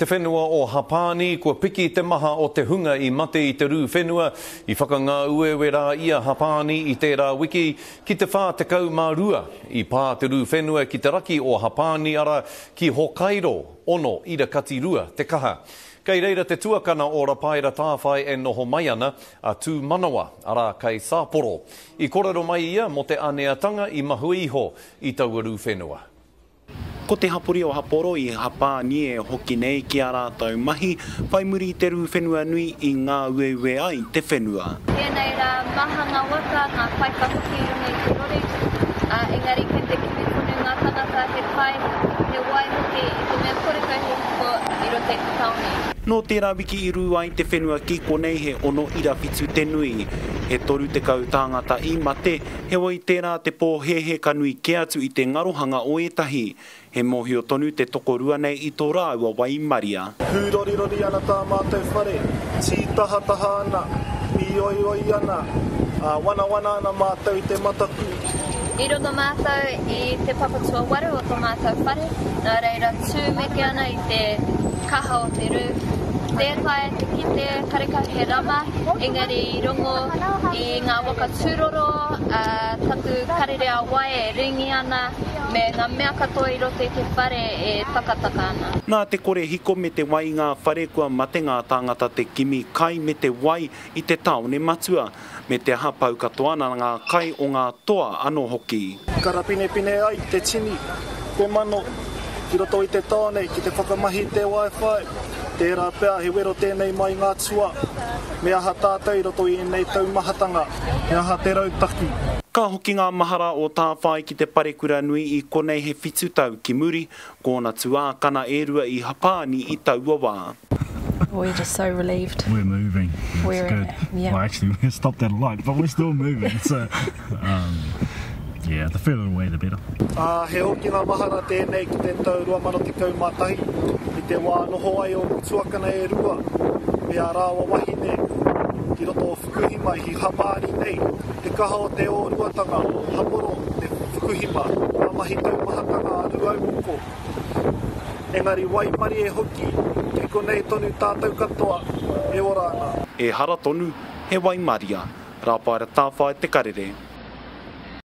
Te whenua o Hapāni, kua piki te maha o te hunga i mate i te rū whenua, i whakangāueue rā ia Hapāni i tērā wiki, ki te 42. I pā te rū whenua ki te raki o Hapāni ara ki Hokairo, ono ira kati rua te kaha. Kei reira te tuakana o Rapaera Tāwhai e noho mai ana, a Tūmanawa, arā kei Sāporo. I korero mai ia mō te aneatanga i mahue iho i taua rū whenua. Ko te hapori o Haporo i Hapāni e hoki nei ki ā rātou mahi whai muri i te rū whenua nui i ngāueue ai te whenua. Tēnei rā, maha ngā waka, ngā paipa hoki i runga i te rori, ā, engari kei te kimi tonu ngā tangata he kai, he wai hoki i te mea korekau he hiko i roto i te tāone. Nō tērā wiki i rū ai te whenua ki konei he 6.7 te nui. He 30 tāngata i mate, Heoi, tērā te pōhēhē ka nui kē atu i te ngarohanga o ētahi. He mōhio tonu te tokorua nei i tō rāua waimaria. Hūrorirori ana tā mātou whare, tītahataha ana, mīoioi ana, ā, wanawana ana mātou i te mataku. I roto mātou i te papa tuawaru o tō mātou whare, nā reira tūmeke ana i te kaha o te rū. Tē taea te kite, karekau he rama, engari i rongo i ngā waka tūroro, ā, taku karere ā-wae e ringi ana, me ngā mea katoa i roto i te whare e takataka ana. Nā te kore hiko me te wai i ngā whare kua mate ngā tāngata te kimi kai me te wai i te tāone matua, me te aha pau katoa ana ngā kai o ngā toa anō hoki. Karapinepine ai te tini, te mano, ki roto i te tāone ki te whakamahi i te Wi-Fi. Tērā pea he wero tēnei mai ngā tua. Me aha tātou i roto i ēnei taumahatanga? He aha te rautaki? Ka hoki ngā mahara o Tāwhai ki te parekura nui i konei he whitu tau ki muri, ko ōna tuākana e rua i Hapāni i taua wā. We're just so relieved. We're moving. It's We're, good. Yeah. Well, actually, we stopped at a light, but we're still moving. So, um, yeah, the further away, the better. Ā, he hokinga mahara tēnei ki te tau 2011, i te wā noho ai ōku tuakana e rua me ā rāua wahine ki roto o Fukuhima i Hapāni nei, te kaha o te ōruatanga o Haporo me Fukuhima, ngā mahi taumahatanga a Rūaumoko. Engari waimarie hoki, kei konei tonu tātou katoa e ora ana. Ehara tonu, he waimaria. Rāpaera Tāwhai Te Karere.